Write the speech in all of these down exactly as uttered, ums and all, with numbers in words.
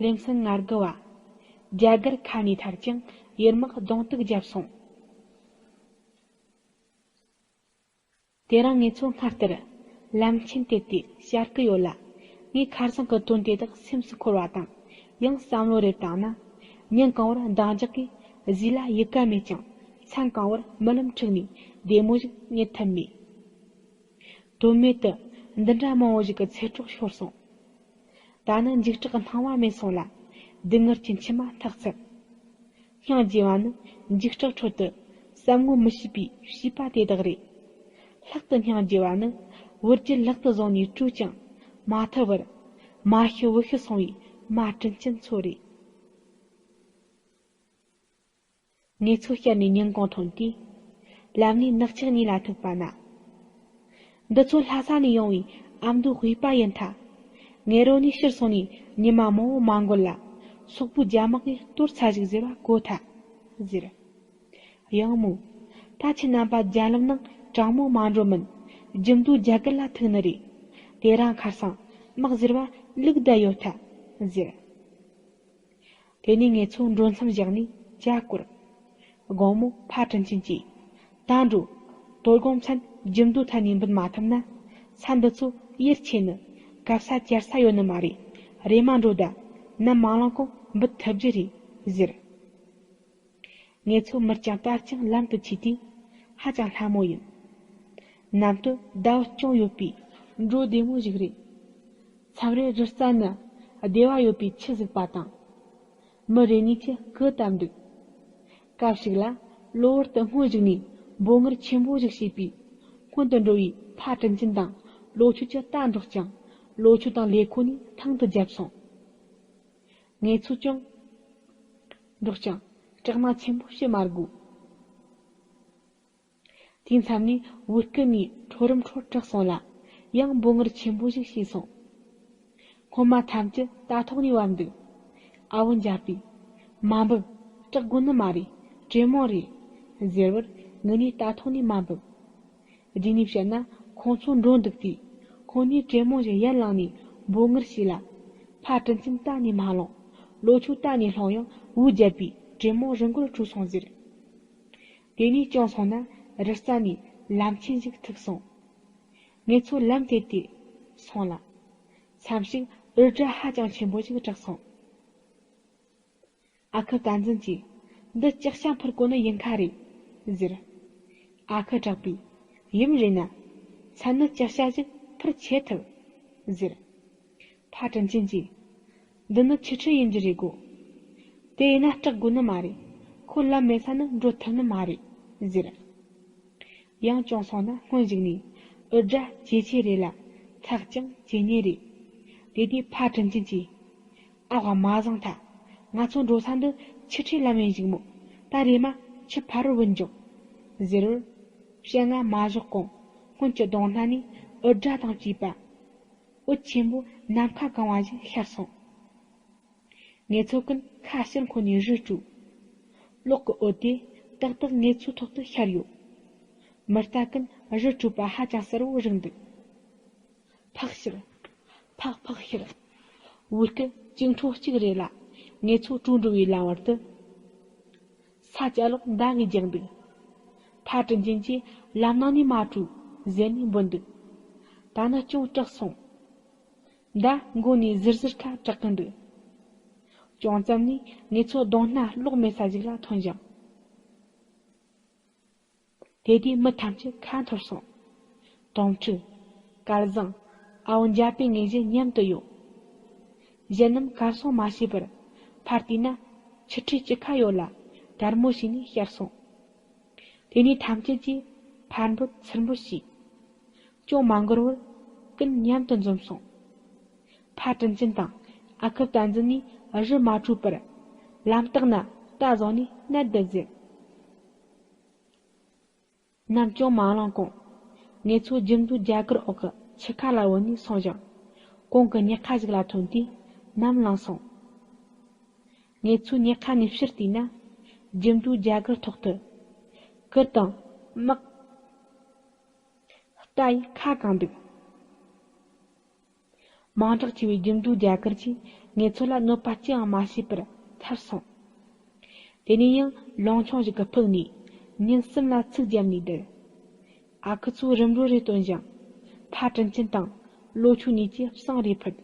ལེ་ཚན་ང་དགུ་བ། རྒྱ་གར་ཁ་ནས་ཐར་ཅིང་ཡུལ་དམག་གདོང་གཏུག་བརྒྱབ་སོང་། དེ་རིང་ངེད་ཚོ་སྔར་ལྟར་ལམ་ཆེན་དེད་དེ་བཤར་གི་ཡོད་ལ། ངས་ཁ་སང་གི་དོན་དེ་དག་སེམས་སུ་འཁོར་བ་དང་། ཡང་བསམ་བློ་རེ་བཏང་ན། ཉིན་གང་བོར་འདང་རྒྱག་གིས་གཟིགས་ལ་ཡི་ག་མེད་ཀྱང་མཚན་གང་བོར་རྨི་ལམ་འཁྲུགས་ནས་བདེ་མོ་ཞིག་རྨི་ཐུབ་མེད། དོན་མེད་དུ་འདི་འདྲ་མང་བོ་ཞིག་གི་ཚེ་སྲོག་ཤོར་སོང་། ད་ནི་འཇིགས་སྐྲག་སྣང་བ་མེད་སོང་ལ། སྡུག་བསྔལ་གྱི་མཆི་མ་ཐག་ཚར། སྙིང་རྗེ་བ་ནི་འཇིགས་སྐྲག་ཁྲོད་དུ་བསམ་ངོ་མི་ཤེས་པའི་བྱིས་པ་དེ་དག་རེད། ལྷག་ཏུ་སྙིང་རྗེ་བ་ནི་བུ་རྒྱུད་ལག་ཏུ་བཟུང་ནས་བཀྲུས་ཀྱང་མ་ཐུབ་བར། མ་ཤི་བུ་ཤི་སོང་བའི་མ་དྲིན་ཅན་ཚོ་རེད། ངེད་ཚོ་བཤར་ནས་ཉིན་གུང་ཐོན་དུས། ལམ་ནས་ནག་ཆག་གཉིས་ལ་ཐུག་པ་ན། འདི་ཚོ་ལྷ་ས་ནས་ཡོང་བའི་ཨ་མདོའི་དཔེ་པ་ཡིན་ཐལ། ངེད་རང་ནས་ཕྱིར་སོང་ནས་ཉི་མ་མང་བོ་མ་འགོར་ལ། སོག་པོའི་རྒྱ་དམག་གིས་གཏོར་ཚར་ཞིག་ཟེར་བ་གོ་ཐལ། ཟེར། ཡང་མོས། ད་ཁྱེད་རྣམ་པ་རྒྱ་ལམ་ནང་དྲང་མོ་མ་འགྲོ་མིན། རྒྱུ་མདོ་རྒྱ་གར་ལ་ཐུག་ནི་རེད། དེ་རིང་ཁ་སང་དམག་ཟེར་བ་ལུག་བསྡད་ཡོད་ཐལ། ཟེར། དེ་ནས་ངེད་ཚོ་འགྲོ་མཚམས་བཞག་ནས་ཇ་བསྐོལ། དགོང་མོ་ཕ་དྲིན་ཅན་གྱིས། ད་འགྲོ། དོ་དགོང་མཚན་རྒྱུ་མདོ་ཐད་ནས་འབུད་མ་ཐུབ་ན། ས་འདི་ཚོ་ཡུར་ཆེ་ནི། གབ་ས་བཅར་ས་ཡོད་ནི་མ་རེད། རེམ་མ་འགྲོ་ད། ནམ་མ་ལངས་གོང་འབུད་ཐུབ་རྒྱུ་རེད། ཟེར། ངེད་ཚོ་མིར་ཅང་བསྟར་ཅིང་ལམ་དུ་ཆས་དུས། ཧ་ཅང་ལྷ་མོ་ཡིན། ནམ་དུ་ཟླ་བ་སྐྱོང་ཡོད་པའི་འགྲོ་བདེ་མོ་ཞིག་རེད། མཚམས་རེ་རི་རྩ་ན་བདེ་བ་ཡོད་པའི་ཆུ་ཟིག་པ་དང་། མི་རེ་གཉིས་ཀྱིས་སྐུ་བལྟམས་འདུག་སྐབས་ཤིག་ལ་གློ་བུར་དུ་སྔོན་ཞིག་ནས་འབོད་ངར་ཆེན་པོ་ཞིག་བྱས་པས། སྔོན་དུ་འགྲོ་བའི་ཕ་དྲིན་ཅན་དང་ལོ་ཆུ་གྱི་རྟ་འདྲོགས་ཀྱང་། ལོ་ཆུ་དང་ལས་ཁོ་ནས་ཐང་དུ་བརྒྱབ་སོང་། ངེད་ཚོ་ཅུང་འདྲོགས་ཀྱང་སྐྲག་སྣང་ཆེན་པོ་བྱེད་མ་དགོས། དེའི་མཚམས་ནས་བོད་སྐད་ནས་ཁྲོ་རུམ་ཁྲོ་གྲགས་སོང་ལ། ཡང་འབོད་ངར་ཆེན་པོ་ཞིག་བྱས་སོང་། སྔོན་མ་ཐམས་ཅད་རྟ་ཐོག་ནས་བབས་འདུག་ཨ་བོ་འཇའ་པས། མ་འབབ། སྐྲག་དགོས་ནི་མ་རེད། གྲོས་མོལ་རེད། ཟེར་བར་ངེད་གཉིས་རྟ་ཐོག་ནས་མ་འབབ། རྗེས་ནས་བཤད་ན་ཁོང་ཚོ་འགྲོ་འདུག་དུས། ཁོང་གཉིས་གྲོས་མོལ་ཞིག་ཡར་ལངས་ནས་འབོད་ངར་བྱས་ལ། ཕ་དྲིན་ཅན་རྟ་ནས་མ་ལངས། ལོ་ཆུ་རྟ་ནས་ལྷུང་ཡང་འུར་བརྒྱབ་པས་གྲོས་མོལ་རི་མགོར་བྲོས་སོང་ཟེར། དེ་ནས་ཅུང་སོང་ན་རི་རྩ་ནས་ལམ་ཆེན་ཞིག་ཐུག་སོང་། ངེད་ཚོ་ལམ་དེད་དེ་སོང་ལ། མཚམས་ཤིག་འུར་སྒྲ་ཧ་ཅང་ཆེན་པོ་ཞིག་གྲགས་སོང་། ཨ་ཁུ་བསྟན་འཛིན་གྱིས། འདི་ལྕགས་ཤ་འཕུར་གོ་ནི་ཡིན་ཁ་རེད། ཟེར། ཨ་ཁུ་གྲགས་པས། ཡིན་རེད་ན། མཚན་ནི་ལྕགས་ཤ་ཞིག་འཕུར་ཆེ་ཐུབ། ཟེར། ཕ་དྲིན་ཅན་གྱིས། འདི་ནི་ཆུ་ཁྲི་ཡིན་རྒྱུ་རེད་གོ། དེ་ཡིན་ན་སྐྲག་དགོས་ནི་མ་རེད། ཁོ་ལམ་མེད་ས་ནི་འགྲོ་ཐུབ་ནི་མ་རེད། ཟེར། ཡང་ཅུང་སོང་ན་སྔོན་ཞིག་ནས་འུར་སྒྲ་ཇེ་ཆེ་རེད་ལ། ཐག་ཀྱང་ཇེ་ཉེ་རེད། དེ་དུས་ཕ་དྲིན་ཅན་གྱིས། ཨ་ཝ་མ་བཟང་ཐལ། ང་ཚོ་འགྲོ་ས་འདི་ཆུ་ཁྲིའི་ལམ་ཡིན་ཞིག་མོད། ད་རེམ་མ་ཆུ་ཕ་རོལ་བུད་འཇོག་ཟེར་བར། བཤད་ང་མ་བཞག་གོང་སྔོན་གྱི་གདོང་སྣ་ནས་འུར་སྒྲ་དང་བཅས་པ། འོད་ཆེན་པོ་ནམ་མཁའ་གང་བ་བཞིན་ཤར་སོང་། ངེད་ཚོ་ཀུན་ཁ་ཕྱིར་འཁོར་ནས་རི་བྲོས། གློག་གི་འོད་དེ་ཏག་ཏག་ངེད་ཚོའི་ཐོག་ཏུ་ཤར་ཡོད། མི་རྟ་ཀུན་རི་བྲོས་པ་ཧ་ཅང་གསལ་བོ་རིག་འདུག་ཕག་ཕྱིར། ཕག་ཕག་ཕྱིར། བོད་སྐད་གཅིག་འཕྲོ་གཅིག་རེ་ལ་ངེད་ཚོ་བྲོས་འགྲོ་བའི་ལམ་བར་དུ། ས་ཆ་ལོག་མདའ་གིས་རྒྱག་འདུག་ཕ་དྲིན་ཅན་གྱིས་ལམ་ནང་ནས་མ་བྲོས་ཟེར་ནས་འབོད་འདུག་ད་ནི་ཅུང་སྐྲག་སོང་། མདའ་མགོ་ནས་ཟིར་ཟིར་ཁ་གྲག་གིན་འདུག་ཅུང་ཙམ་ནས་ངེད་ཚོ་གདོང་སྣ་གློག་མེད་ས་ཞིག་ལ་ཐོན་ཞིང་། དེ་དུས་མི་ཐམས་ཅད་ཁ་འཐོར་སོང་། དོམ་ཕྲུག་སྐལ་བཟང་། ཨ་བོ་འཇའ་པའི་ངེད་བཞི་མཉམ་དུ་ཡོད། གཞན་རྣམས་གར་སོང་མ་ཤེས་པར། ཕར་བལྟས་ན་ཆུ་ཁྲིའི་དཀྱིལ་ཁ་ཡོད་ལ་དལ་མོ་བྱས་ནས་ཤར་སོང་། དེ་ནས་ཐམས་ཅད་ཀྱིས་ཕར་འབུད་ཚུར་འབུད་བྱས། ཅུང་མ་འགོར་བར་ཀུན་མཉམ་དུ་འཛོམས་སོང་། ཕ་དྲིན་ཅན་དང་ཨ་ཁུ་བསྟན་འཛིན་ནས་རི་མ་བྲོས་པར། ལམ་ལྟག་ན་རྟ་བཟུང་ནས་མནལ་བསྡད་ཟེར། ནམ་ཅུང་མ་ལངས་གོང་། ངེད་ཚོ་རྒྱུ་མདོའི་རྒྱ་གར་འོག་གི་ཆུ་ཁ་ལ་བུད་ནས་སོང་ཞིང་། གོང་གི་ཉག་ཁ་ཞིག་ལ་ཐོན་དུས་ནམ་ལངས་སོང་། ངེད་ཚོའི་ཉག་ཁ་ནས་ཕྱིར་བལྟས་ན། རྒྱུ་མདོའི་རྒྱ་གར་ཐོག་ཏུ། གུར་དང་དམག་རྟ་ཡིས་ཁ་གང་འདུག་མང་དྲགས་ཆེ་བའི་རྒྱུ་འགྲོའི་རྒྱ་གར་གྱིས་ངེད་ཚོ་ལ་གནོད་པ་ཅི་ཡང་མ་བྱས་པར་ཐར་སོང་། དེ་ནས་ཡང་ལོང་ཆུང་ཞིག་གིས་ཕུག་ནས་ཉིན་གསུམ་ལ་ཚིག་བརྒྱབ་ནས་བསྡད། ཨ་ཁུ་ཚོས་རིམ་གྲོ་རེ་བཏོན་ཞིང་། ཕ་དྲིན་ཆེན་དང་ལོ་ཆུང་གཉིས་ཀྱིས་བསང་རེ་ཕུད།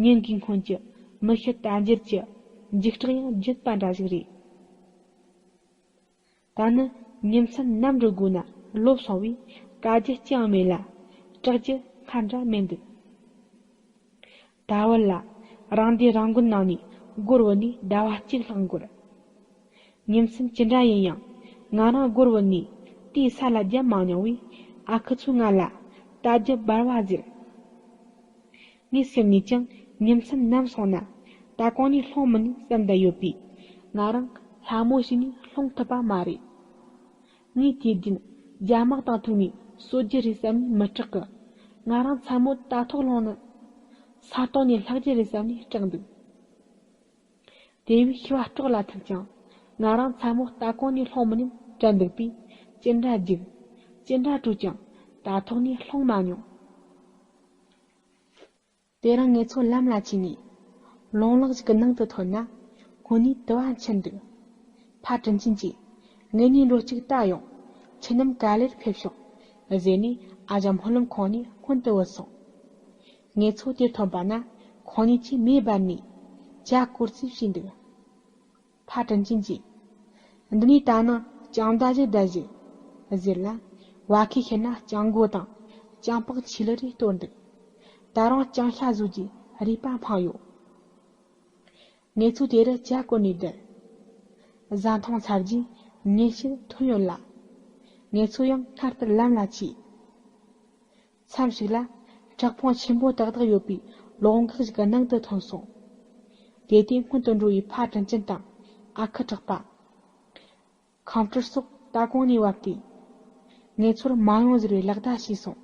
ཉིན་འགའི་སྔོན་གྱི་མི་ཤི་རྟ་འགྱེལ་གྱི་འཇིགས་སྐྲག་ཡང་བརྗེད་པ་འདྲ་ཞིག་རེད། ད་ནི་ཉིན་མཚན་ནམ་འགྲོ་དགོས་ན་ལོབས་སོང་བས་དཀའ་རྒྱུ་ཅི་ཡང་མེད་ལ། སྐྲག་རྒྱུ་སྔར་འདྲ་མེད་འདུག་ད་བར་ལ་རང་སྡེ་རང་དགོན་ནང་ནས་སྒོར་བུད་ནས་ཟླ་བ་གཅིག་ལྷག་འགོར། ཉིན་མཚན་ཅི་འདྲ་ཡིན་ཡང་ང་རང་སྒོར་བུད་ནས་དེའི་ས་ལ་བརྒྱབ་མ་མྱོང་བས། ཨ་ཁུ་ཚོས་ང་ལ་རྟ་རྒྱུག་འབར་བ་ཟེར། ངའི་སེམས་ནས་ཀྱང་ཉིན་མཚན་ནམ་སོང་ན་ད་གོང་ནས་ལྷུང་མི་ཉན་བསམ་བསྡད་ཡོད་པས། ང་རང་ལྷ་མོ་ཞིག་ནས་ལྷུང་ཐུབ་པ་མ་རེད། ངས་དུས་རྒྱུན་རྒྱ་དམག་དང་ཐུག་ནས་གསོད་རྒྱུ་རེད་བསམ་ནས་མི་སྐྲག་གི། ང་རང་མཚན་མོ་ད་ཐོག་ལྷུང་ན་ས་སྟེང་ནས་ལྷག་རྒྱུ་རེད་བསམ་ནས་སྐྲག་འདུག་དེ་བས་ཤི་བ་སྐྲག་ལ་ཐུག་ཀྱང་། ང་རང་མཚན་མོ་ལྟ་གོང་ནས་ལྷུང་མི་ཉན་དྲན་འདུག་པས། ཅི་འདྲ་རྒྱུག་ཅི་འདྲ་བྲོས་ཀྱང་ད་ཐོག་ནས་ལྷུང་མ་མྱོང་། དེ་རིང་ངེད་ཚོ་ལམ་ལ་ཆས་ནས། ལུང་ལག་ཞིག་གི་ནང་དུ་ཐོན་ན། ཁོ་ནས་དུ་བ་འཁྱེར་འདུག་ཕ་དྲིན་ཆེན་གྱིས། ངེད་གཉིས་འགྲོ་གཅིག་ལྟ་ཡོང་། ཁྱེད་རྣམས་ག་ལེར་ཕེབས་ཤོག་ཟེར་ནས་ཨ་ཞང་སྨོན་ལམ་ཁང་ནས་སྔོན་དུ་བུད་སོང་། ངེད་ཚོ་དེར་ཐོན་པ་ན་ཁོང་གཉིས་ཀྱིས་མེ་སྦར་ནས་ཇ་སྐོར་རྩིས་བྱས་འདུག་ཕ་དྲིན་ཆེན་གྱིས། འདི་ནས་ད་ནངས་ལྕང་མདའ་ཞིག་བརྡར་ཞིག་ཟེར་ལ། བ་ཁུ་ཤི་ན་ལྕང་མགོ་དང་ལྕང་པགས་ཆི་ལི་རེ་གཏོར་འདུག་ད་རུང་ལྕང་ཤ་བཟོ་རྒྱུའི་རུས་པ་འཕངས་ཡོད། ངེད་ཚོ་དེ་རུ་ཇ་བསྐོལ་ནས་བསྡད། བཟའ་འཐུང་ཚར་རྗེས་ཉིན་ཕྱེད་ཐོན་ཡོད་ལ། ངེད་ཚོ་ཡང་སྔར་ལྟར་ལམ་ལ་ཆས། མཚམས་ཤིག་ལ་བྲག་ཕུང་ཆེན་པོ་ཏག་ཏག་ཡོད་པའི་ལོགས་འགག་ཞིག་གི་ནང་དུ་ཐོན་སོང་། དེ་དུས་སྔོན་དུ་འགྲོ་བའི་ཕ་དྲིན་ཅན་དང་ཨ་ཁུ་གྲགས་པ། ཁམས་སྤྲུལ་སོགས་ལྟ་གོང་ནས་བབས་ཏེ། ངེད་ཚོར་མ་ཡོང་ཟེར་བའི་ལག་བརྡ་བྱས་སོང་།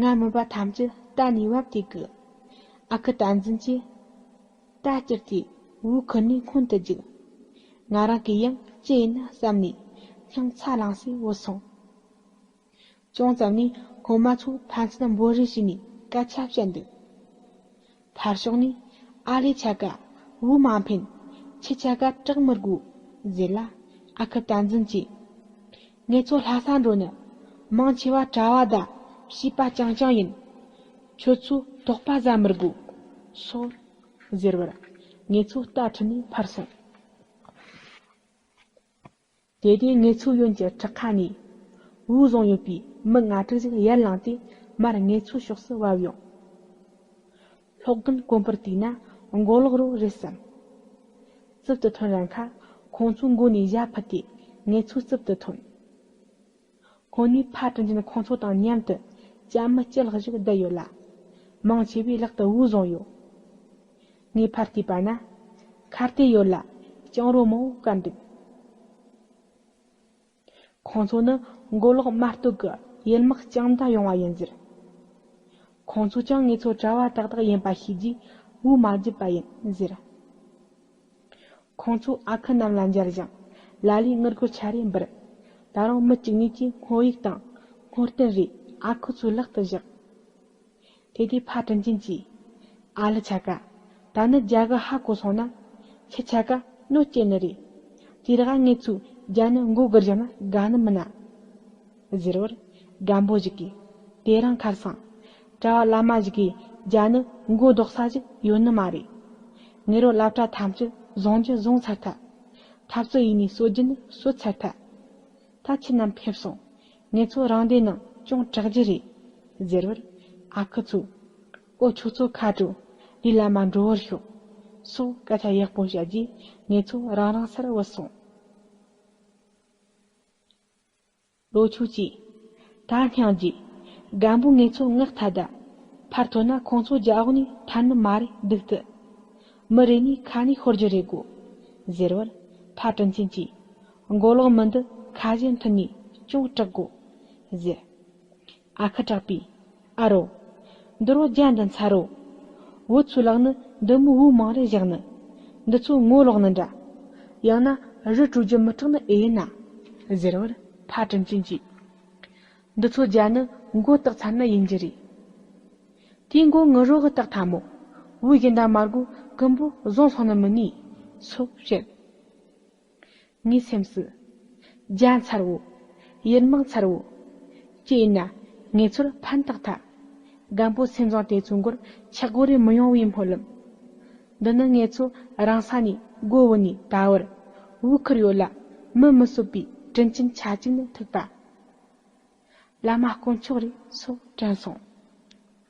ང་མིན་པ་ཐམས་ཅད་ལྟ་ནས་བབས་ཏེ་གི། ཨ་ཁུ་བསྟན་འཛིན་གྱིས་རྟ་བསྐྱུར་ཏེ་བོའུ་ཁུར་ནས་སྔོན་དུ་རྒྱུག་ང་རང་གིས་ཡང་ཅི་ཡིན་ན་བསམ་ནས་སྙིང་ཚ་ལངས་སེ་བུད་སོང་། ཅུང་ཙམ་ནས་སློབ་མ་ཚོས་ཕན་ཚུན་འབོད་རེས་བྱས་ནས་སྐད་ཆ་བཤད་འདུག་ཕར་ཕྱོགས་ནས། ཨ་ལེ་ཆ་ག་བོའུ་མ་འཕེན། ཁྱི་ཆ་ག་སྐྲག་མི་དགོས། ཟེར་ལ། ཨ་ཁུ་བསྟན་འཛིན་གྱིས། ངེད་ཚོ་ལྷ་ས་འགྲོ་ནི། མང་ཆེ་བ་གྲྭ་བ་དང་བྱིས་པ་རྐྱང་རྐྱང་ཡིན། ཁྱོད་ཚོས་དོགས་པ་ཟ་མི་དགོས། སོ། ཟེར་བར། ངེད་ཚོ་རྟ་ཁྲིད་ནས་ཕར་སོང་། དེ་དུས་ངེད་ཚོའི་ཡོན་གྱི་བྲག་ཁ་ནས། བོའུ་བཟུང་ཡོད་པའི་མི་ལྔ་དྲུག་ཞིག་ཡར་ལངས་ཏེ་མར་ངེད་ཚོའི་ཕྱོགས་སུ་བབས་ཡོང་། སློབ་དགོན་དཀོན་པོར་བལྟས་ན་མགོ་ལོག་རོ་རེད་བསམ། རྩིབ་ཏུ་ཐོན་རན་ཁ་ཁོང་ཚོའི་མགོ་ནས་ཞྭ་ཕུད་དེ་ངེད་ཚོའི་རྩིབ་ཏུ་ཐོན། ཁོང་ནས་ཕ་དྲིན་ཅན་ཁོང་ཚོ་དང་མཉམ་དུ་ལྕམ་མི་སྐྱིད་ལགས་ཤིག་བསྡད་ཡོད་ལ། མང་ཆེ་བས་ལག་ཏུ་བོའུ་བཟུང་ཡོད། ངས་ཕར་བལྟས་པ་ན། ཁ་གཏད་ཡོད་ལ་ལྕང་རོ་མང་བོ་བཀར་འདུག་ཁོང་ཚོ་ནི་མགོ་ལོག་མ་སྟོད་ཀྱི་ཡུལ་དམག་ལྕང་མདའ་ཡོང་བ་ཡིན་ཟེར། ཁོང་ཚོས་ཀྱང་ངེད་ཚོ་གྲྭ་བ་ཏག་ཏག་ཡིན་པ་ཤེས་རྗེས་བོའུ་མ་བརྒྱབ་པ་ཡིན་ཟེར། ཁོང་ཚོས་ཨ་ཁུ་རྣམས་ལ་མཇལ་ཞིང་ལ་ལས་ངུ་རྒོད་ཆ་རེ་འབུལ། ད་རུང་མི་གཅིག་གཉིས་ཀྱིས་སྔོ་ཡིག་དང་སྔོ་རྟེན་རེ་ཨ་ཁུ་ཚོའི་ལག་ཏུ་བཞག་དེ་དུས་ཕ་དྲིན་ཅན་གྱིས། ཨ་ལེ་ཆ་ག་ད་ནི་རྒྱ་གི་ཧ་གོ་སོང་ན། ཁྱི་ཆ་ག་གནོད་སྐྱེལ་ནི་རེད། དེ་རག་ངེད་ཚོས་རྒྱ་ནི་མགོ་སྒུར་བཞག་ན་དགའ་ནི་མིན་ན། ཟེར་བར། རྒན་པོ་ཞིག་གིས། དེ་རིང་ཁར་སང་། གྲྭ་བ་བླ་མ་ཞིག་གིས་རྒྱ་ནི་མགོ་ལྡོག་ས་ཞིག་ཡོད་ནི་མ་རེད། ངེད་རང་སློབ་གྲྭ་ཐམས་ཅད་བཟུང་རྒྱུ་བཟུང་ཚར་ཐལ། འཐབ་རྩོད་ཡས་ནས་གསོད་རྒྱུ་ནི་གསོད་ཚར་ཐལ། ད་ཁྱེད་རྣམས་ཕེབས་སོང་། ངེད་ཚོ་རང་སྡེ་ནང་ཅུང་དྲག་རྒྱུ་རེད། ཟེར་བར། ཨ་ཁུ་ཚོས། ཨོ་ཁྱོད་ཚོ་ཁ་དྲོ། ལས་ལ་མ་འགྲོ་བར་ཤོག་སོགས་སྐད་ཆ་ཡག་པོ་བཤད་རྗེས་ངེད་ཚོ་རང་རང་སར་བུད་སོང་། ལོ་ཆུང་གིས། ད་སྙིང་རྗེ། རྒན་པོ་ངེད་ཚོ་ངག་ཐད་ད། ཕར་ཐོན་ན་ཁོང་ཚོ་རྒྱ་འོག་ནས་ཐར་ནི་མ་རེད་འདུག་སྟེ། མི་རེ་ནས་ཁ་ནས་ཤོར་རྒྱུ་རེད་གོ། ཟེར་བར། ཕ་དྲིན་ཆེན་གྱིས། མགོ་ལོག་མི་འདི་ཁ་ཞེ་མཐུན་ནས་ཅུང་སྐྲག་གོ། ཟེར། ཨ་ཁུ་གྲགས་པས། ཨ་རོ། འདི་རུ་རྒྱ་འདི་མཚར་རོ། བུ་ཚོའི་ལག་ནི་འདི་མོ་བོའུ་མང་རེ་བཞག་ནི། འདི་ཚོ་ངོ་ལོག་ནི་འདྲ། ཡང་ན་རི་བྲོས་རྒྱུ་མི་སྐྲག་ནི་ཨེ་ཡིན་ན། ཟེར་བར་ཕ་དྲིན་ཆེན་གྱིས། འདི་ཚོ་རྒྱ་ནི་ མགོ་བཏགས་ཚར་ན་ཡིན་རྒྱུ་རེད། དེའི་མགོ་ངུ་རོ་གི་བཏགས་ཐལ་མོ། བུ་གཞན་དག་མ་དགོས་ཀུན་པོ་བཟུང་སོང་ནི་མིན་ནི། སོགས་བཤད། ངའི་སེམས་སུ། རྒྱ་མཚར་བོ། ཡུལ་མང་མཚར་བོ། ཅི་ཡིན་ན་ངེད་ཚོར་ཕན་བཏགས་ཐལ། རྒན་པོ་སེམས་བཟང་དེ་ཚོའི་མགོར་ཆག་སྒོ་རེ་མི་ཡོང་བའི་སྨོན་ལམ། འདི་ནི་ངེད་ཚོ་རང་ས་ནས་སྒོ་བུད་ནས་ད་བར་བོའུ་ཁུར་ཡོད་ལ་མི་མི་གསོད་པའི་དྲིན་ཅན་ཆ་གཅིག་ནི་ཐུག་པ། བླ་མ་དཀོན་མཆོག་རེད་སོགས་དྲན་སོང་།